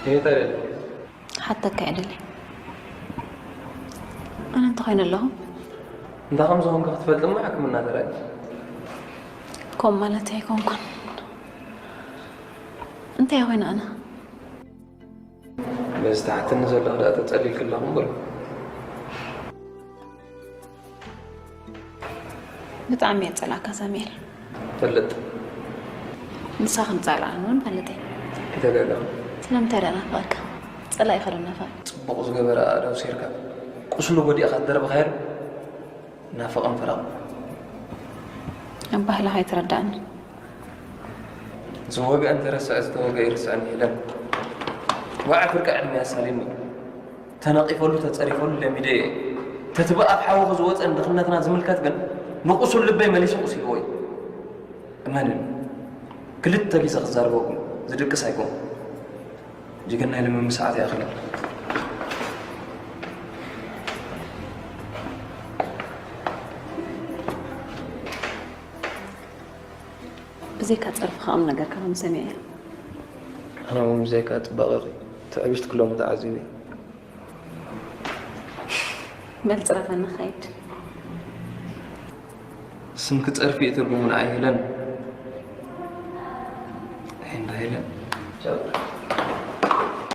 እንታይ ደሊ? ሓተካ እየ ደሊ። ኣነ እንታይ ኮይነ ኣለኹ? እንታይ ከም ዝኾንካ ክትፈልጥ እሞ ሕክምና ተራእዩ። ከምኡ ማለት ኣይኮንኩን። እንታይ ኮይነ ኣነ? በዚ ትሓተኒ ዘለኹ ደኣ ተጸሊልኪ ኣለኹ እምበር። ብጣዕሚ እየ ዝጸልኣካ ሳሙኤል። ፈልጥ። ንሳ ከም ጸልኣኒ እውን ፈልጥ እየ። ይተጋገኹ። ስለምንታይ ደኣ ናፍቐካ? ጸላኢኻ ዶ ናፍቕ? ጽቡቕ ዝገበረ ኣእዳው ሴርካ ቁስሉ ጎዲእኻ ዝደርበኻዮ ናፍቕን ፍራቕ። ኣባህላኻ ኣይተረዳእኒ። ዝወግአ እንተረስዐ ዝተወግአ ይርስዐኒ ሄለን። ዋዕ ፍርቂ ዕድመ ያሳሊኒ። ተነቒፈሉ ተጸሪፈሉ ለሚደ እየ። ተትብኣፍ ሓውኺ ዝወፀ ንድኽነትና ዝምልከት ግን ንቁሱል ልበይ መሊሱ ቁሲልዎ እዩ። እመንኒ፣ ክልተ ግዜ ክዛረበኩም ዝድቅስ ኣይኮን። ጅግና ኢለ ምምስዓት ይኣኽል። ብዘይካ ጸርፍኻ ቁም ነገርካ ከም ሰሚዐ እየ። ኣነ እውን ብዘይካ ጽባቐኺ ትዕቢት ክሎሙ ተዓዚበ። በል ጽረፈኒ ክኸይድ። ስምኪ ጸርፊ እዩ ትርጉሙ ንዓይ ሄለን።